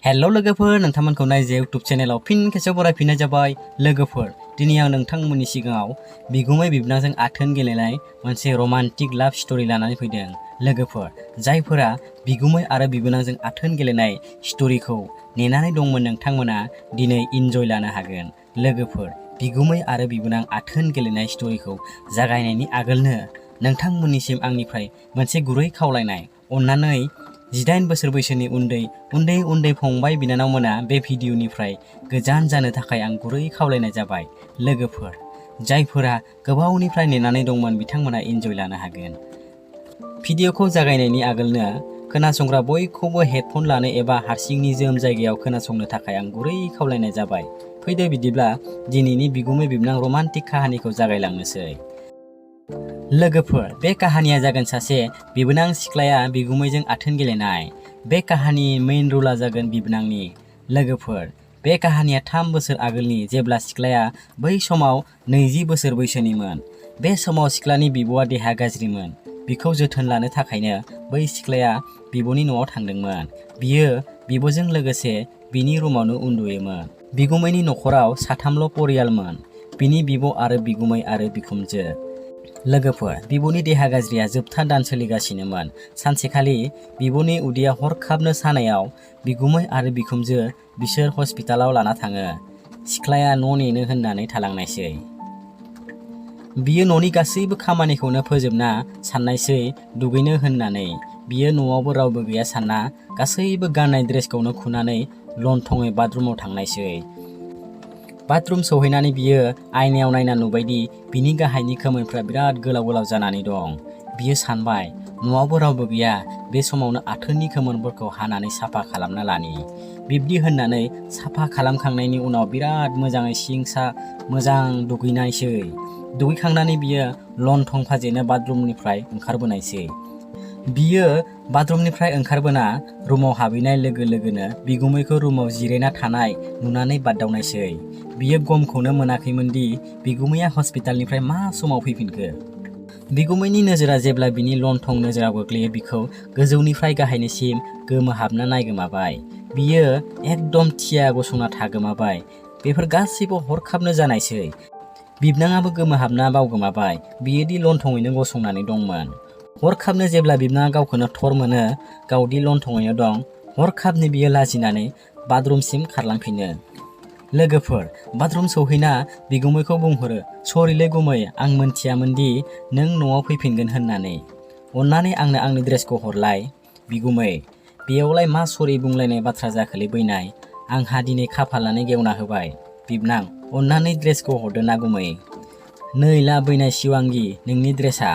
Hello लोगोफोर, नोंथांमोनखौ नायजे YouTube चेनेलाव फिन खेबसे बरायफिननाय जाबाय। लोगोफोर, दिनै आं नोंथांमोननि सिगाङाव बिगुमै बिबनांजों आथोन गेलेनाय मोनसे रमान्टिक लाभ स्टोरी लानानै फैदों। लोगोफोर, जायफोरा बिगुमै आरो बिबोनांजों आथोन गेलेनाय स्टोरीखौ नेनानै दंमोन, नोंथांमोना दिनै इन्जय लानो हागोन। लोगोफोर, बिगुमै आरो बिबोनां आथोन गेलेनाय स्टोरीखौ जागायनायनि आगोलनो नोंथांमोननिसिम आंनिफ्राय मोनसे गुरै खावलायनाय, अन्नानै 18 बोसोर बैसोनि उन्दै फंबाय बिनानावमोना बे भिडिअनिफ्राय गोजान जानो थाखाय आं गुरै खावलायनाय जाबाय। लोगोफोर, जायफोरा गोबावनिफ्राय नेनानै दंमोन बिथांमोना इन्जय लानो हागोन। भिडिअखौ जागायनायनि आगोलनो खोनासंग्रा बयखौबो हेडफन लानो एबा हारसिं निजोम जायगायाव खोनासंनो थाखाय आं गुरै खावलायनाय जाबाय। फैदो बिदिब्ला दिनैनि बिगुमै बिबनां रमान्टिक काहानिखौ जागायलांनोसै। लोगोफोर, बे काहानिया जागोन सासे बिबोनां सिख्लाया बिगुमैजों आथोन गेलेनाय। बे काहानि मेइन रुला जागोन बिबनांनि। लोगोफोर, बे काहानिया 3 बोसोर आगोलनि, जेब्ला सिख्लाया बै समाव 20 बोसोर बैसोनिमोन। बे समाव सिख्लानि बिब'आ देहा गाज्रिमोन। बिखौ जोथोन लानो थाखायनो बै सिख्लाया बिब'नि न'आव थांदोंमोन। बियो बिब'जों लोगोसे बिनि रुमावनो उन्दुयोमोन। बिगुमैनि न'खराव साथामल' परियालमोन, बिनि बिब' आरो बिगुमै आरो बिखुमजो। लोगोफोर, बिब'नि देहा गाज्रिया जोबथा दान सोलिगासिनोमोन। सानसेखालि बिब'नि उदैया हरखाबनो सानायाव बिगुमै आरो बिखुमजो बिसोर हस्पिटालाव लाना थाङो। सिख्लाया न' नेनो होननानै थालांनायसै। बियो न'नि गासैबो खामानिखौनो फोजोबना साननायसै दुगैनो होननानै। बियो न'आवबो रावबो गैया सानना गासैबो गाननाय ड्रेसखौनो खुनानै लंथङै बाथरुमाव थांनायसै। बाथरुम सौहैनानै बियो आयनायाव नायना नुबायदि बिनि गाहायनि खोमोनफ्रा बिराद गोलाव गोलाव जानानै दं। बियो सानबाय, न'आवबो रावबो गैया, बे समावनो आथोननि खोमोनफोरखौ हानानै साफा खालामना लानि। बिब्दि होननानै साफा खालामखांनायनि उनाव बिराद मोजाङै सिं-सा मोजां दुगैनायसै। दुगैखांनानै बियो लंथं फाजेनो बाथरुमनिफ्राय ओंखारबोनायसै। बियो बाथरुमनिफ्राय ओंखारबोना रुमाव हाबहैनाय लोगो लोगोनो बिगुमैखौ रुमाव जिरायना थानाय नुनानै बाददावनायसै। बियो गमखौनो मोनाखैमोनदि बिगुमैया हस्पिटालनिफ्राय मा समाव फैफिनखो। बिगुमैनि नोजोरा जेब्ला बिनि लंथं नोजोराव गोग्लैयो, बिखौ गोजौनिफ्राय गाहायनिसिम गोमोहाबना नायगोमाबाय। बियो एकदम थिया गसंना थागोमाबाय। बेफोर गासैबो हरखाबनो जानायसै। बिबनाङाबो गोमोहाबना बावगोमाबाय। बियोदि लंथङैनो गसंनानै दंमोन। हरखाबनो जेब्ला बिबनाङा गावखौनो थर मोनो, गावदि लंथङैनो दं, हरखाबनो बियो लाजिनानै बाथरुमसिम खारलांफिनो। लोगोफोर, बाथरुम सौहैना बिगुमैखौ बुंहरो, "सरिलै गुमै, आं मोनथियामोनदि नों न'आव फैफिनगोन होननानै। अन्नानै आंनो आंनि ड्रेसखौ हरलाय।" बिगुमै, बेयावलाय मा सरि बुंलायनाय बाथ्रा जाखोलै बैनाय, आंहा दिनै खाफालानो गेवना होबाय। बिबनां, अन्नानै ड्रेसखौ हरदो ना गुमै। नै ला बैनाय शिवांगि, नोंनि ड्रेसा।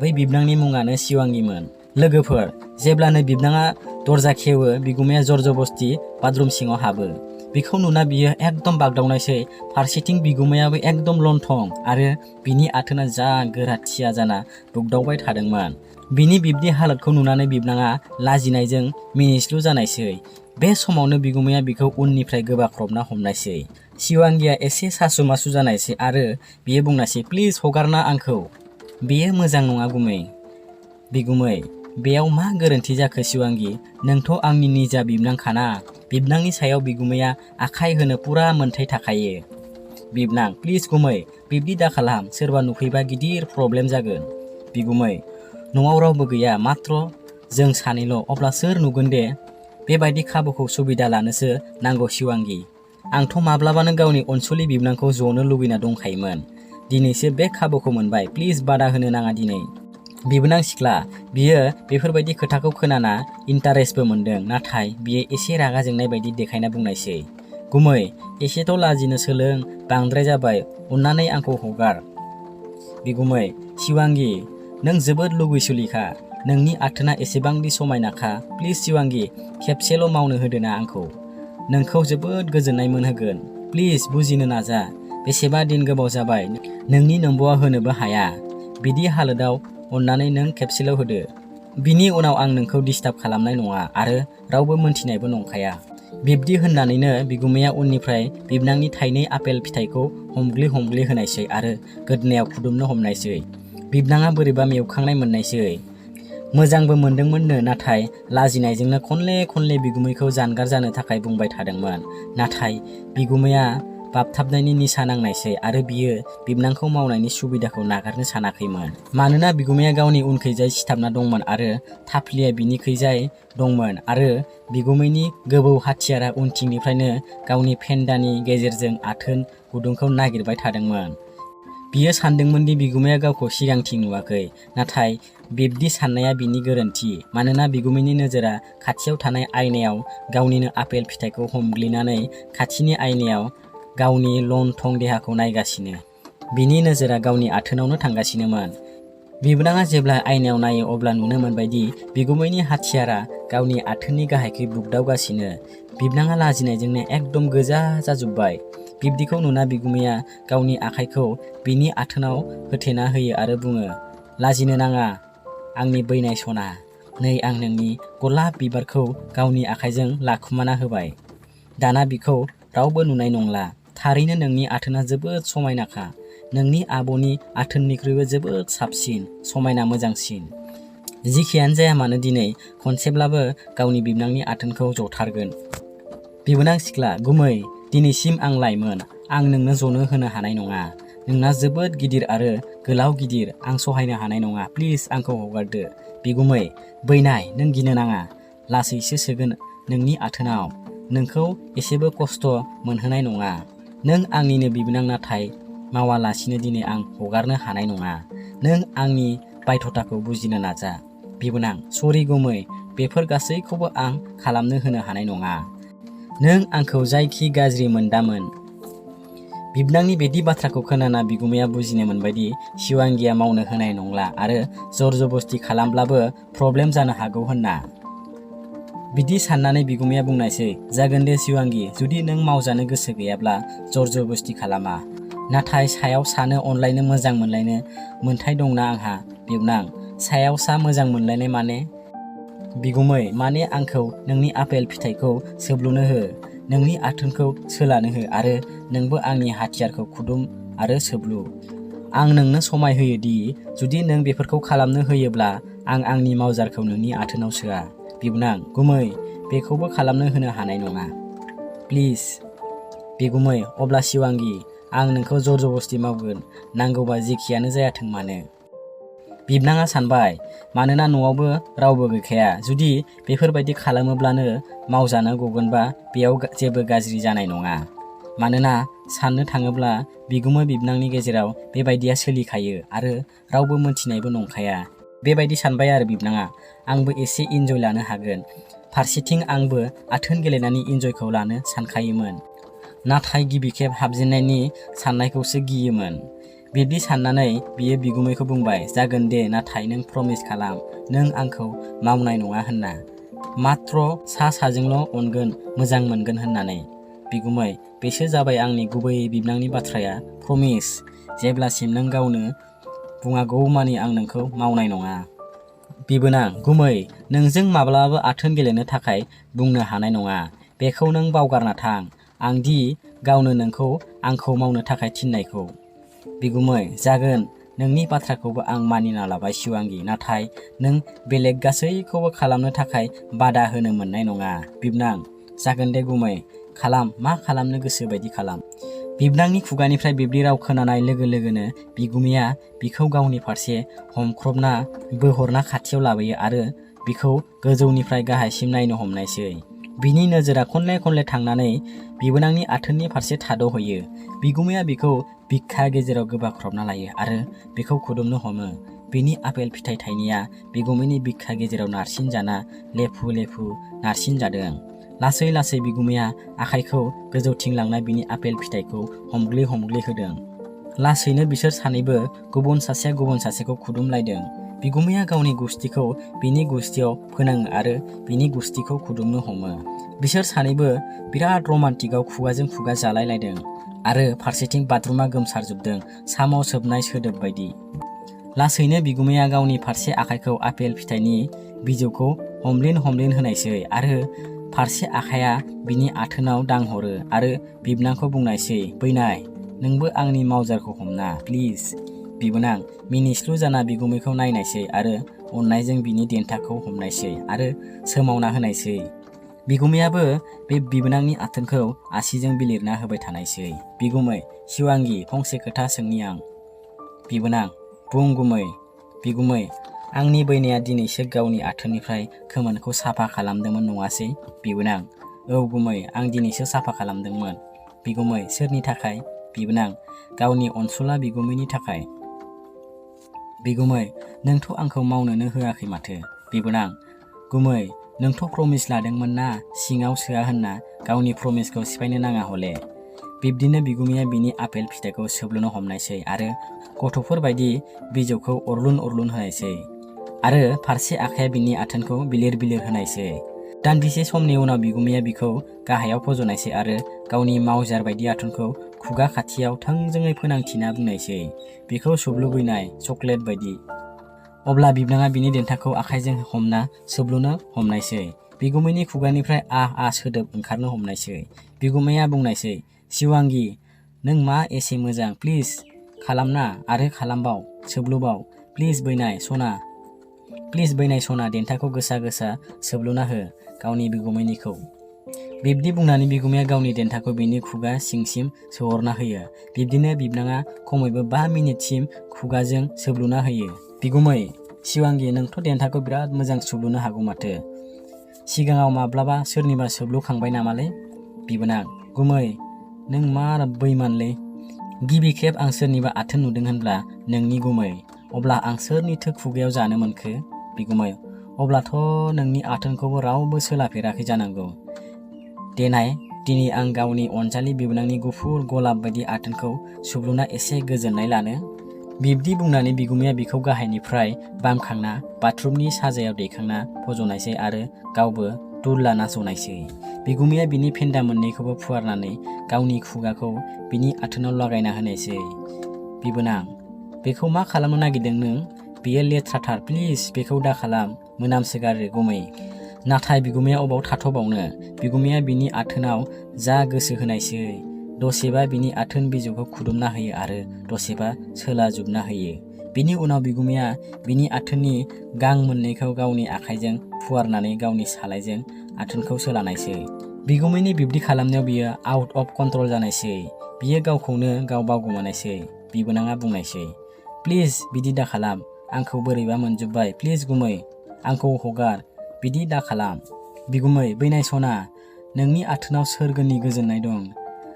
बै बिबनांनि मुङानो शिवांगिमोन। लोगोफोर, जेब्लानो बिबनाङा दरजा खेवो, बिगुमाया जरजबस्ति बाथरुम सिङाव हाबो। बिखौ नुना बियो एकदम बागदावनायसै। फारसेथिं बिगुमायाबो एकदम लंथं आरो बिनि आथोना जा गोरा थिया जाना बुगदावबाय थादोंमोन। बिनि बिब्दि हालोदखौ नुनानै बिबनाङा लाजिनायजों मिनिस्लु जानायसै। बे समावनो बिगुमाया बिखौ उननिफ्राय गोबाख्रबना हमनायसै। शिवांगिया एसे सासु-मासु जानायसै आरो बियो बुंनायसै, "प्लिज हगारना आंखौ। बेयो मोजां नङा गुमै।" बिगुमै, बेयाव मा गोरोन्थि जाखो शिवांगि? नोंथ' आंनि निजा बिबनांखाना। बिबनांनि सायाव बिगुमैया आखाइ होनो पुरा मोन्थाय थाखायो। बिबनां, प्लिज गुमै, बिब्दि दाखालाम, सोरबा नुफैबा गिदिर प्रब्लेम जागोन। बिगुमै, न'आव रावबो गैया, मात्र जों सानैल', अब्ला सोर नुगोन दे? बेबायदि खाबुखौ सुबिदा लानोसो नांगौ शिवांगि। आंथ' माब्लाबानो गावनि अनसुलि बिबनांखौ जनो लुबैना दंखायोमोन। दिनैसो बे खाबुखौ मोनबाय, प्लिज बादा होनो नाङा दिनै। बिबोनां सिख्ला, बियो बेफोरबायदि खोथाखौ खोनाना इन्टारेस्टबो मोनदों, नाथाय बियो एसे रागा जोंनाय बायदि देखायना बुंनायसै, "गुमै, एसेथ' लाजिनो सोलों, बांद्राय जाबाय, अन्नानै आंखौ हगार।" बिगुमै, शिवांगि, नों जोबोद लुगैसुलिखा, नोंनि आथोना एसेबांदि समायनाखा, प्लिज शिवांगि, खेबसेल' मावनो होदोना आंखौ। नोंखौ जोबोद गोजोननाय मोनहोगोन। प्लिज बुजिनो नाजा। बेसेबा दिन गोबाव जाबाय, नोंनि नोम्ब'आ होनोबो हाया। बिदि हालोदाव अन्नानै नों खेबसेल' होदो। बिनि उनाव आं नोंखौ डिस्टार्ब खालामनाय नङा आरो रावबो मोनथिनायबो नंखाया। बिब्दि होननानैनो बिगुमाया उननिफ्राय बिबनांनि थाइनै आपेल फिथाइखौ हमग्लि होनायसै आरो गोदनायाव खुदुमनो हमनायसै। बिबनाङा बोरैबा मेवखांनाय मोननायसै। मोजांबो मोनदोंमोननो, नाथाय लाजिनायजोंनो खनले खनले बिगुमैखौ जानगार जानो थाखाय बुंबाय थादोंमोन। नाथाय बिगुमैया बाबथाबनायनि निसा नांनायसै आरो बियो बिबनांखौ मावनायनि सुबिदाखौ नागारनो सानाखैमोन। मानोना बिगुमैया गावनि उनखैजाय सिथाबना दंमोन आरो थाफ्लिया बिनिखैजाय दंमोन आरो बिगुमैनि गोबौ हाथियारा उनथिंनिफ्रायनो गावनि फेन्दानि गेजेरजों आथोन गुदुंखौ नागिरबाय थादोंमोन। बियो सानदोंमोन दि बिगुमैया गावखौ सिगांथिं नुवाखै, नाथाय बिब्दि साननाया बिनि गोरोन्थि। मानोना बिगुमैनि नोजोरा खाथियाव थानाय आयनायाव गावनिनो आपेल फिथाइखौ हमग्लिनानै खाथिनि आयनायाव गावनि लन-थं देहाखौ नायगासिनो। बिनि नोजोरा गावनि आथोनावनो थांगासिनोमोन। बिबनाङा जेब्ला आयनायाव नायो अब्ला नुनो मोनबायदि बिगुमैनि हाथियारा गावनि आथोननि गाहायखै बुग्दावगासिनो। बिबनाङा लाजिनायजोंनो एकदम गोजा जाजोब्बाय। बिब्दिखौ नुना बिगुमैया गावनि आखाइखौ बिनि आथोनाव होथेना होयो आरो बुङो, लाजिनो नाङा आंनि बैनाय सना, नै आं नोंनि गलाब बिबारखौ गावनि आखाइजों लाखुमाना होबाय। दाना बिखौ रावबो नुनाय नंला। थारैनो नोंनि आथोना जोबोद समायनाखा। नोंनि आब'नि आथोननिख्रुइबो जोबोद साबसिन, समायना मोजांसिन। जिखियानो जाया मानो दिनै खनसेब्लाबो गावनि बिबनांनि आथोनखौ जथारगोन। बिबोनां सिख्ला, गुमै, दिनैसिम आं लाइमोन, आं नोंनो जनो होनो हानाय नङा। नोंना जोबोद गिदिर आरो गोलाव गिदिर, आं सहायनो हानाय नङा, प्लिज आंखौ हगारदो। बिगुमै, बैनाय, नों गिनो नाङा, लासैसो सोगोन नोंनि आथोनाव, नोंखौ एसेबो खस्थ' मोनहोनाय नङा। नों आंनिनो बिबोनां, नाथाय मावालासिनो दिनै आं हगारनो हानाय नङा। नों आंनि बायध'थाखौ बुजिनो नाजा। बिबोनां, सरि गुमै, बेफोर गासैखौबो आं खालामनो होनो हानाय नङा। नों आंखौ जायखि गाज्रि मोनदामोन। बिबनांनि बिदि बाथ्राखौ खोनाना बिगुमैया बुजिनो मोनबायदि शिवांगिया मावनो होनाय नंला आरो जर-जबस्ति खालामब्लाबो प्रब्लेम जानो हागौ होनना। बिदि साननानै बिगुमैया बुंनायसै, जागोन दे शिवांगि, जुदि नों मावजानो गोसो गैयाब्ला जर-जबस्ति खालामा। नाथाय सायाव सानो अनलायनो मोजां मोनलायनो मोन्थाय दंना आंहा। बिबनां, सायाव सा मोजां मोनलायनाय माने? बिगुमै, माने आंखौ नोंनि आपेल फिथाइखौ सोबलुनो हो, नोंनि आथोनखौ सोलानो हो आरो नोंबो आंनि हाथियारखौ खुदुम आरो सोबलु। आं नोंनो समाय होयो दि जुदि नों बेफोरखौ खालामनो होयोब्ला आं आंनि मावजारखौ नोंनि आथोनाव सोआ। बिबनां, गुमै, बेखौबो खालामनो होनो हानाय नङा, प्लिज। बिगुमै, अब्ला शिवांगि, आं नोंखौ जर-जबस्ति मावगोन, नांगौबा जेखियानो जायाथों मानो। बिबनाङा सानबाय, मानोना न'आवबो रावबो गैखाया, जुदि बेफोरबायदि खालामोब्लानो मावजानो गगोनबा बेयाव जेबो गाज्रि जानाय नङा। मानोना साननो थाङोब्ला बिगुमै बिबनांनि गेजेराव बेबायदिया सोलिखायो आरो रावबो मोनथिनायबो नंखाया। बेबायदि सानबाय आरो बिबनाङा, आंबो एसे इन्जय लानो हागोन। फारसेथिं आंबो आथोन गेलेनायनि इन्जयखौ लानो सानखायोमोन। नाथाय गिबि खेब हाबजेननायनि साननायखौसो गियोमोन। बिब्दि साननानै बियो बिगुमैखौ बुंबाय, जागोन दे, नाथाय नों प्रमिस खालाम नों आंखौ मावनाय नङा होनना। मात्र साजोंल' अनगोन, मोजां मोनगोन होननानै। बिगुमै, बेसो जाबाय आंनि गुबै बिबनांनि बाथ्राया, प्रमिस। जेब्लासिम नों गावनो बुङागौमानि आं नोंखौ मावनाय नङा। बिबोनां, गुमै, नोंजों माब्लाबाबो आथोन गेलेनो थाखाय बुंनो हानाय नङा। बेखौ नों बावगारना थां, आं दि गावनो नोंखौ आंखौ मावनो थाखाय थिननायखौ। बिगुमै, जागोन, नोंनि बाथ्राखौबो आं मानिना लाबाय शिवांगि, नाथाय नों बेलेग गासैखौबो खालामनो थाखाय बादा होनो मोननाय नङा। बिबनां, जागोन दे गुमै, खालाम, मा खालामनो गोसो बायदि खालाम। बिबनांनि खुगानिफ्राय बिब्दि राव खोनानाय लोगो लोगोनो बिगुमैया बिखौ गावनि फारसे हमख्रबना बोहरना खाथियाव लाबोयो आरो बिखौ गोजौनिफ्राय गाहायसिम नायनो हमनायसै। बिनि नोजोरा खनले खनले थांनानै बिबोनांनि आथोननि फारसे थाद'हैयो। बिगुमैया बिखौ बिखा गेजेराव गोबाख्रबना लायो आरो बिखौ खुदुमनो हमो। बिनि आपेल फिथाइ थाइनाया बिगुमैनि बिखा गेजेराव नारसिन जाना लेफु लेफु नारसिन जादों। लासै लासै बिगुमैया आखाइखौ गोजौथिं लांना बिनि आपेल फिथाइखौ हमग्लि हमग्लि होदों। लासैनो बिसोर सानैबो गुबुन सासेया गुबुन सासेखौ खुदुमलायदों। बिगुमैया गावनि गुस्थिखौ बिनि गुस्थियाव फोनाङो आरो बिनि गुस्थिखौ खुदुमनो हमो। बिसोर सानैबो बिराद रमान्टिकआव खुगाजों खुगा जालायलायदों आरो फारसेथिं बाथरुमा गोमसारजोबदों साम' सोबनाय सोदोब बायदि। लासैनो बिगुमैया गावनि फारसे आखाइखौ आपेल फिथाइनि बिजौखौ हमलिन हमलिन होनायसै आरो फारसे आखाइया बिनि आथोनाव दांहरो आरो बिबनांखौ बुंनायसै, बैनाय, नोंबो आंनि मावजारखौ हमना, प्लिज। बिबोनां मिनिस्लु जाना बिगुमैखौ नायनायसै आरो अननायजों बिनि देन्थाखौ हमनायसै आरो सोमावना होनायसै। बिगुमायाबो बे बिबोनांनि आथोनखौ आसिजों बिलिरना होबाय थानायसै। बिगुमै शिवांगि फंसे खोथा सोंनि आं। बिबोनां बुं गुमै। बिगुमै आंनि बैनाया दिनैसो गावनि आथोननिफ्राय खोमोनखौ साफा खालामदोंमोन नङासै? बिबोनां औ गुमै आं दिनैसो साफा खालामदोंमोन। बिगुमै सोरनि थाखाय? बिबोनां गावनि अनसुला बिगुमैनि थाखाय। बिगुमै नोंथ' आंखौ मावनोनो होआखै माथो। बिबोनां गुमै नोंथ' प्रमिस लादोंमोन ना सिङाव सोआ होनना, गावनि प्रमिसखौ सिफायनो नाङा हले। बिब्दिनो बिगुमैया बिनि आपेल फिथाइखौ सोबलुनो हमनायसै आरो गथ'फोर बायदि बिजौखौ अरलुन अरलुन होनायसै आरो फारसे आखाया बिनि आथोनखौ बिलिर बिलिर होनायसै। दान्दिसे समनि उनाव बिगुमैया बिखौ गाहायाव फज'नायसै आरो गावनि मावजार बायदि आथोनखौ खुगा खाथियाव थोंजोङै फोनांथिना बुंनायसै, बिखौ सोबलुबैनाय चकलेट बायदि। अब्ला बिबनाङा बिनि देन्थाखौ आखाइजों हमना सोबलुनो हमनायसै। बिगुमैनि खुगानिफ्राय आह आह सोदोब ओंखारनो हमनायसै। बिगुमाया बुंनायसै, शिवांगि नों मा एसे मोजां, प्लिज खालामना आरो खालामबाव, सोबलुबाव, प्लिज बैनाय सना, प्लिज बैनाय सना, देन्थाखौ गोसा गोसा सोबलुना हो गावनि बिगुमैनिखौ। बिब्दि बुंनानै बिगुमाया गावनि देन्थाखौ बिनि खुगा सिंसिम सोहरना होयो। बिब्दिनो बिबनाङा खमैबो 5 मिनिटसिम खुगाजों सोबलुना होयो। बिगुमै शिवांगि नोंथ' देन्थाखौ बिराद मोजां सोबलुनो हागौ माथो। सिगाङाव माब्लाबा सोरनिबा सोबलुखांबाय नामालै? बिबोनां गुमै नों मा बैमानलै। गिबि खेब आं सोरनिबा आथोन नुदों होनब्ला नोंनि गुमै, अब्ला आं सोरनिथो खुगायाव जानो मोनखो? बिगुमै अब्लाथ' नोंनि आथोनखौबो रावबो सोलाफेराखै जानांगौ। देनाय दिनै आं गावनि अनजालि बिबोनांनि गुफुर गलाब बायदि आथोनखौ सोबलुना एसे गोजोननाय लानो। बिब्दि बुंनानै बिगुमाया बिखौ गाहायनिफ्राय बामखांना बाथरुमनि साजायाव दैखांना फज'नायसै आरो गावबो दुल लाना जनायसै। बिगुमाया बिनि फेन्दा मोननैखौबो फुवारनानै गावनि खुगाखौ बिनि आथोनाव लागायना होनायसै। बिबोनां बेखौ मा खालामनो नागिरदों नों? बेयो लेथ्राथार, प्लिज बेखौ दा खालाम, मोनामसोगारो गुमै। नाथाय बिगुमाया अबाव थाथ'बावनो, बिगुमाया बिनि आथोनाव जा गोसो होनायसै। दसेबा बिनि आथोन बिजौखौ खुदुमना होयो आरो दसेबा सोलाजोबना होयो। बिनि उनाव बिगुमाया बिनि आथोननि गां मोननैखौ गावनि आखाइजों फुवारनानै गावनि सालायजों आथोनखौ सोलानायसै। बिगुमैनि बिब्दि खालामनायाव बियो आउट अफ कन्ट्रल जानायसै। बियो गावखौनो गाव बावगोमानायसै। बिबोनाङा बुंनायसै, प्लिज बिदि दा खालाम, आंखौ बोरैबा मोनजोब्बाय, प्लिज गुमै आंखौ हगार, बिदि दा खालाम। बिगुमै बैनाय सना, नोंनि आथोनाव सोरगोनि गोजोननाय दं,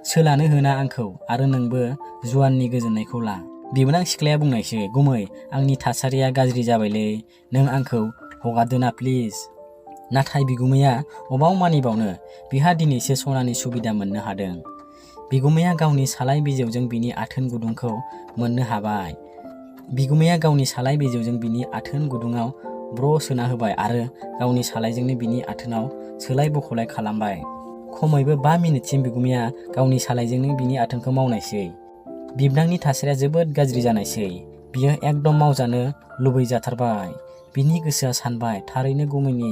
सोलानो होना आंखौ, आरो नोंबो जुवाननि गोजोननायखौ ला। बिबोनां सिख्लाया बुंनायसै, गुमै आंनि थासारिया गाज्रि जाबायलै, नों आंखौ हगारदोना प्लिज। नाथाय बिगुमैया अबाव मानिबावनो, बिहा दिनैसो सनानि सुबिदा मोननो हादों। बिगुमाया गावनि सालाय बिजौजों बिनि आथोन गुदुंखौ मोननो हाबाय। बिगुमाया गावनि सालाय बिजौजों बिनि आथोन गुदुङाव ब्र' सोना होबाय आरो गावनि सालायजोंनो बिनि आथोनाव सोलाय बख'लाय खालामबाय। खमैबो 5 मिनिटसिम बिगुमाया गावनि सालायजोंनो बिनि आथोनखौ मावनायसै। बिबनांनि थासारिया जोबोद गाज्रि जानायसै। बियो एकदम मावजानो लुबैजाथारबाय। बिनि गोसोआ सानबाय, थारैनो गुमैनि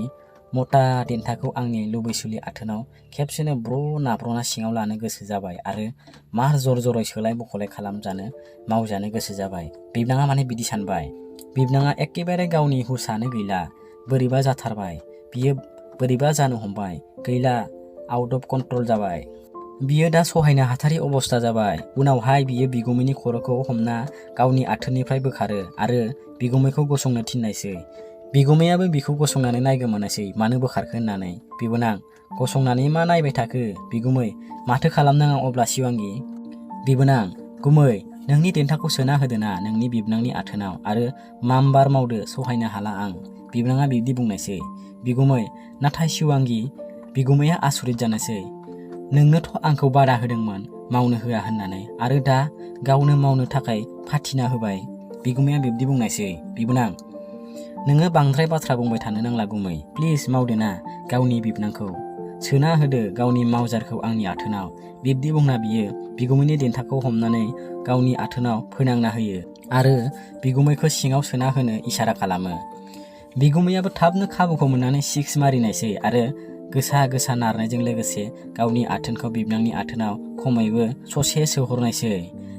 मता देन्थाखौ आंनि लुबैसुलि आथोनाव खेबसेनो नाब्र'ना सिङाव लानो गोसो जाबाय आरो मार जर जरै सोलाय बख'लाय खालामजानो मावजानो गोसो जाबाय। बिबनाङा माने बिदि सानबाय। बिबनाङा एखेबारे गावनि हुसानो गैला, बोरैबा जाथारबाय। बियो बोरैबा जानो हमबाय, गैला, आउट अफ कन्ट्रल जाबाय। बियो दा सहायनो हाथारि अबस्था जाबाय। उनावहाय बियो बिगुमैनि खर'खौ हमना गावनि आथोननिफ्राय बोखारो आरो बिगुमैखौ गसंनो थिननायसै। बिगुमैयाबो बिखौ गसंनानै नायगोमोनासै मानो बोखारखो होननानै। बिबोनां गसंनानै मा नायबाय थाखो? बिगुमै माथो खालामनाङा अब्ला शिवांगि? बिबोनां गुमै नोंनि देन्थाखौ सोना होदोना नोंनि बिबनांनि आथोनाव आरो मामबार मावदो, सहायनो हाला आं। बिबनाङा बिब्दि बुंनायसै। बिगुमै नाथाय शिवांगि, बिगुमैया आसरित जानोसै। नोंनोथ' आंखौ बादा होदोंमोन मावनो होआ होननानै, आरो दा गावनो मावनो थाखाय फाथिना होबाय। बिगुमाया बिब्दि बुंनायसै। बिबोनां नोङो बांद्राय बाथ्रा बुंबाय थानो नांला गुमै, प्लिज मावदो ना गावनि बिबनांखौ, सोना होदो गावनि मावजारखौ आंनि आथोनाव। बिब्दि बुंना बियो बिगुमैनि देन्थाखौ हमनानै गावनि आथोनाव फोनांना होयो आरो बिगुमैखौ सिङाव सोना होनो इसारा खालामो। बिगुमैयाबो थाबनो खाबुखौ मोननानै सिक्स मारिनायसै आरो गोसा गोसा नारनायजों लोगोसे गावनि आथोनखौ बिबनांनि आथोनाव खमैबो ससे सोहरनायसै।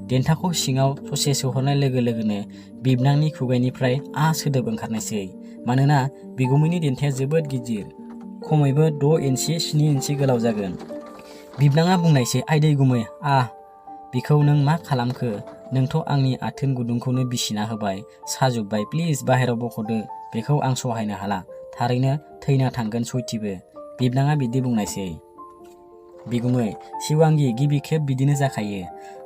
देन्थाखौ सिङाव ससे सोहरनाय लोगो लोगोनो बिबनांनि खुगानिफ्राय आ सोदोब ओंखारनायसै। मानोना बिगुमैनि देन्थाया जोबोद गिदिर, खमैबो 6 इन्सि 7 इन्सि गोलाव जागोन। बिबनाङा बुंनायसै, आइदै गुमै, बिखौ नों मा खालामखो? नोंथ' आंनि आथोन गुदुंखौनो बिसिना होबाय, साजुब्बाय, प्लिज बाहेराव बख'दो, बेखौ आं सहायनो हाला, थारैनो थैना थांगोन सयथिबो। बिबनाङा बिदि बुंनायसै। बिगुमै, शिवांगि, गिबि खेब बिदिनो जाखायो।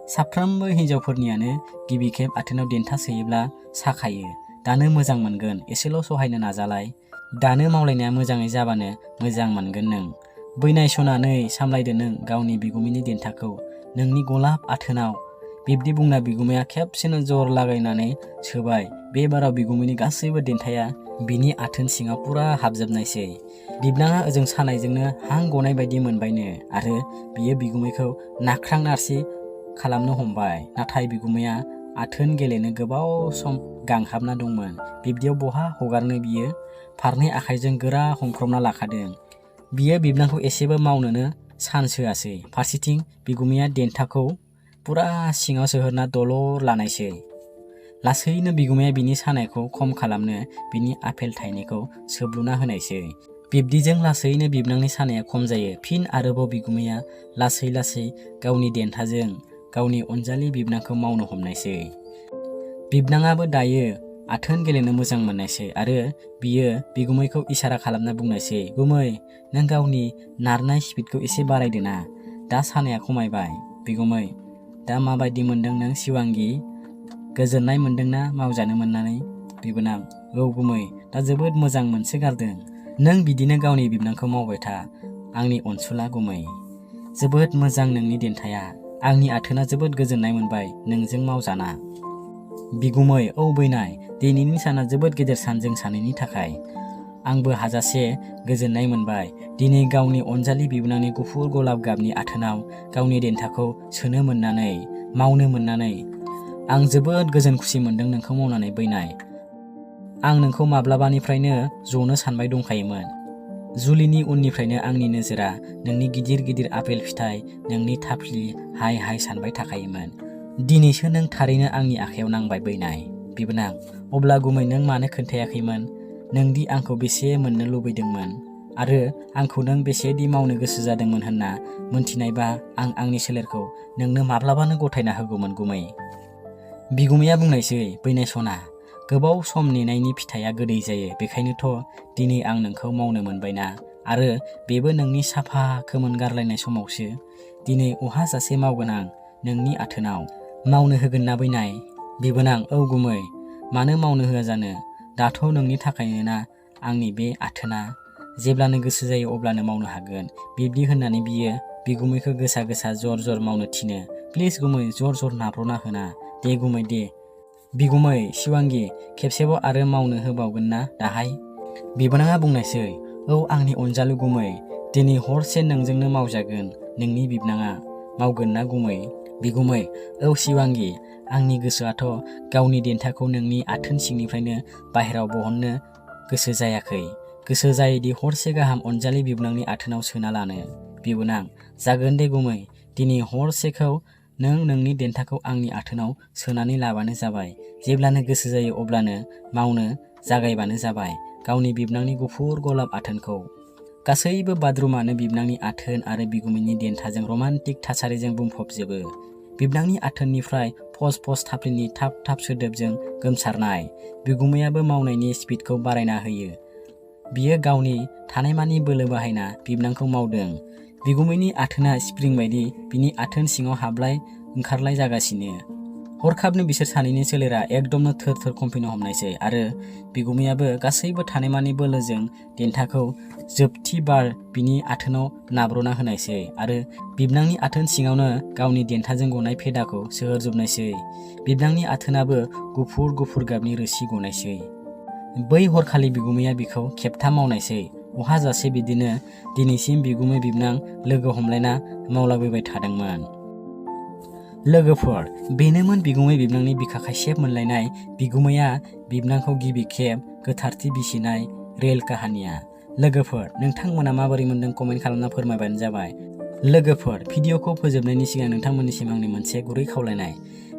साफ्रोमबो हिनजावफोरनियानो गिबि खेब आथोनाव देन्था सोयोब्ला साखायो। दानो मोजां मोनगोन, एसेल' सहायनो नाजालाय। दानो मावलायनाया मोजाङै जाबानो मोजां मोनगोन नों। बैनाय सनानै सामलायदो नों गावनि बिगुमैनि देन्थाखौ नोंनि गलाब आथोनाव। बिब्दि बुंना बिगुमाया खेबसेनो जर लागायनानै सोबाय। बे बाराव बिगुमैनि गासैबो देन्थाया बिनि आथोन सिङाव पुरा हाबजोबनायसै। बिबनाङा ओजों सानायजोंनो हां गनाय बायदि मोनबायनो आरो बियो बिगुमैखौ नाख्रां नारसि खालामनो हमबाय। नाथाय बिगुमैया आथोन गेलेनो गोबाव सम गांहाबना दंमोन। बिब्दियाव बहा हगारनो बियो फारनै आखाइजों गोरा हमख्रबना लाखादों। बियो बिबनांखौ एसेबो मावनोनो चान्स होआसै। फारसेथिं बिगुमैया देन्थाखौ पुरा सिङाव सोहरना दलर लानायसै। लासैनो बिगुमाया बिनि सानायखौ खम खालामनो बिनि आपेल थाइनैखौ सोब्लुना होनायसै। बिब्दिजों लासैनो बिबनांनि सानाया खम जायो। फिन आरोबाव बिगुमाया लासै लासै गावनि देन्थाजों गावनि अनजालि बिबनांखौ मावनो हमनायसै। बिबनाङाबो दायो आथोन गेलेनो मोजां मोननायसै आरो बियो बिगुमैखौ इसारा खालामना बुंनायसै, गुमै, नों गावनि नारनाय स्पिडखौ एसे बारायदोना, दा सानाया खमायबाय। बिगुमै, दा माबायदि मोनदों नों शिवांगि? गोजोननाय मोनदोंना मावजानो मोननानै? बिबोनां, औ गुमै, दा जोबोद मोजां मोनसोगारदों। नों बिदिनो गावनि बिबनांखौ मावबाय था, आंनि अनसुला गुमै। जोबोद मोजां नोंनि देन्थाया, आंनि आथोना जोबोद गोजोननाय मोनबाय नोंजों मावजाना। बिगुमै, औ बैनाय, दिनैनि साना जोबोद गेदेर सान जों सानैनि थाखाय। आंबो हाजासे गोजोननाय मोनबाय दिनै गावनि अनजालि बिबोनांनि गुफुर गलाब गाबनि आथोनाव गावनि देन्थाखौ सोनो मोननानै, मावनो मोननानै। आं जोबोद गोजोन खुसि मोनदों नोंखौ मावनानै बैनाय। आं नोंखौ माब्लाबानिफ्रायनो जनो सानबाय दंखायोमोन। जुलिनि उननिफ्रायनो आंनि नोजोरा नोंनि गिदिर गिदिर आपेल फिथाइ, नोंनि थाफ्लि हाय हाय सानबाय थाखायोमोन। दिनैसो नों थारैनो आंनि आखायाव नांबाय बैनाय। बिबोनां, अब्ला गुमै नों मानो खोन्थायाखैमोन नोंदि आंखौ बेसे मोननो लुबैदोंमोन आरो आंखौ नों बेसेदि मावनो गोसो जादोंमोन होनना मोनथिनायबा आं आंनि सोलेरखौ नोंनो माब्लाबानो गथायना होगौमोन गुमै। बिगुमैया बुंनायसै, बैनाय सना, गोबाव सम नेनायनि फिथाइया गोदै जायो, बेखायनोथ' दिनै आं नोंखौ मावनो मोनबायना, आरो बेबो नोंनि साफा खोमोन गारलायनाय समावसो। दिनै अहाजासे मावगोन आं नोंनि आथोनाव। मावनो होगोन ना बैनाय? बिबोनां, औ गुमै, मानो मावनो होआ जानो, दाथ' नोंनि थाखायनो ना आंनि बे आथोना, जेब्लानो गोसो जायो अब्लानो मावनो हागोन। बिब्दि होननानै बियो बिगुमैखौ गोसा गोसा जर जर मावनो थिनो। प्लिज गुमै, जर जर नाब्रना होना, दे गुमै दे। बिगुमै, शिवांगि, खेबसेबाव आरो मावनो होबावगोन ना दाहाय? बिबोनाङा बुंनायसै, औ आंनि अनजालु गुमै, दिनै हरसे नोंजोंनो मावजागोन। नोंनि बिबनाङा मावगोन ना गुमै? बिगुमै, औ शिवांगि, आंनि गोसोआथ' गावनि देन्थाखौ नोंनि आथोन सिंनिफ्रायनो बाहेराव बहननो गोसो जायाखै। गोसो जायोदि हरसे गाहाम अनजालि बिबनांनि आथोनाव सोना लानो। बिबोनां, जागोन दे गुमै, दिनै हरसेखौ नों नोंनि देन्थाखौ आंनि आथोनाव सोनानै लाबानो जाबाय। जेब्लानो गोसो जायो अब्लानो मावनो जागायबानो जाबाय गावनि बिबनांनि गुफुर गलाब आथोनखौ। गासैबो बाथरुमानो बिबनांनि आथोन आरो बिगुमैनि देन्थाजों रमान्टिक थासारिजों बुंफबजोबो। बिबनांनि आथोननिफ्राय फस फस थाफ्लिनि थाब थाब सोदोबजों गोमसारनाय। बिगुमैयाबो मावनायनि स्पिडखौ बारायना होयो। बियो गावनि थानायमानि बोलो बाहायना बिबनांखौ मावदों। बिगुमैनि आथोना स्प्रिं बायदि बिनि आथोन सिङाव हाबलाय ओंखारलाय जागासिनो। हरखाबनो बिसोर सानैनि सोलेरा एकदमनो थोर थोर कम्पिनो हमनायसै आरो बिगुमैयाबो गासैबो थानायमानि बोलोजों देन्थाखौ जोबथि बार बिनि आथोनाव नाब्रना होनायसै आरो बिबनांनि आथोन सिङावनो गावनि देन्थाजों गनाय फेदाखौ सोहरजोबनायसै। बिबनांनि आथोनाबो गुफुर गुफुर गाबनि रोसि गनायसै। बै हरखालि बिगुमैया बिखौ खेबथाम मावनायसै। अहाजासे बिदिनो दिनैसिम बिगुमै बिबनां लोगो हमलायना मावलाबायबाय थादोंमोन। लोगोफोर, बेनोमोन बिगुमै बिबनांनि बिखा खायसेब मोनलायनाय, बिगुमैया बिबनांखौ गिबि खेब गोथारथि बिसिनाय रियेल काहानिया। लोगोफोर, नोंथांमोना माबोरै मोनदों कमेन्ट खालामना फोरमायबानो जाबाय। लोगोफोर, भिडिअखौ फोजोबनायनि सिगां नोंथांमोननिसिम आंनि मोनसे गुरै खावलायनाय।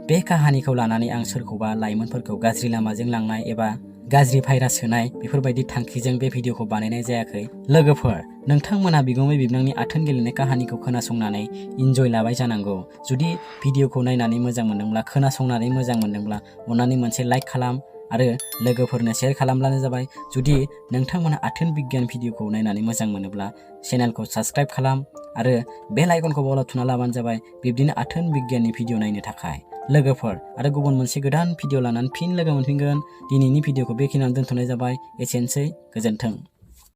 बे काहानिखौ लानानै आं सोरखौबा लाइमोनफोरखौ गाज्रि लामाजों लांनाय एबा गाज्रि भाइरास होनाय बेफोरबायदि थांखिजों बे भिडिअखौ बानायनाय जायाखै। लोगोफोर, नोंथांमोना बिगुमै बिबनांनि आथोन गेलेनाय काहानिखौ खोनासंनानै इन्जय लाबाय जानांगौ। जुदि भिडिअखौ नायनानै मोजां मोनदोंब्ला, खोनासंनानै मोजां मोनदोंब्ला अननानै मोनसे लाइक खालाम आरो लोगोफोरनो शेयार खालामब्लानो जाबाय। जुदि नोंथांमोना आथोन बिगियान भिडिअखौ नायनानै मोजां मोनोब्ला चेनेलखौ साबस्क्राइब खालाम आरो बेल आइकनखौ अलाव थुना लाबानो जाबाय बिब्दिनो आथोन बिगियाननि भिडिअ नायनो थाखाय। लोगोफोर, आरो गुबुन मोनसे गोदान भिडिअ लानानै फिन लोगो मोनफिनगोन। दिनैनि भिडिअखौ बेखिनियावनो दोनथ'नाय जाबाय। एसेनोसै, गोजोन्थों।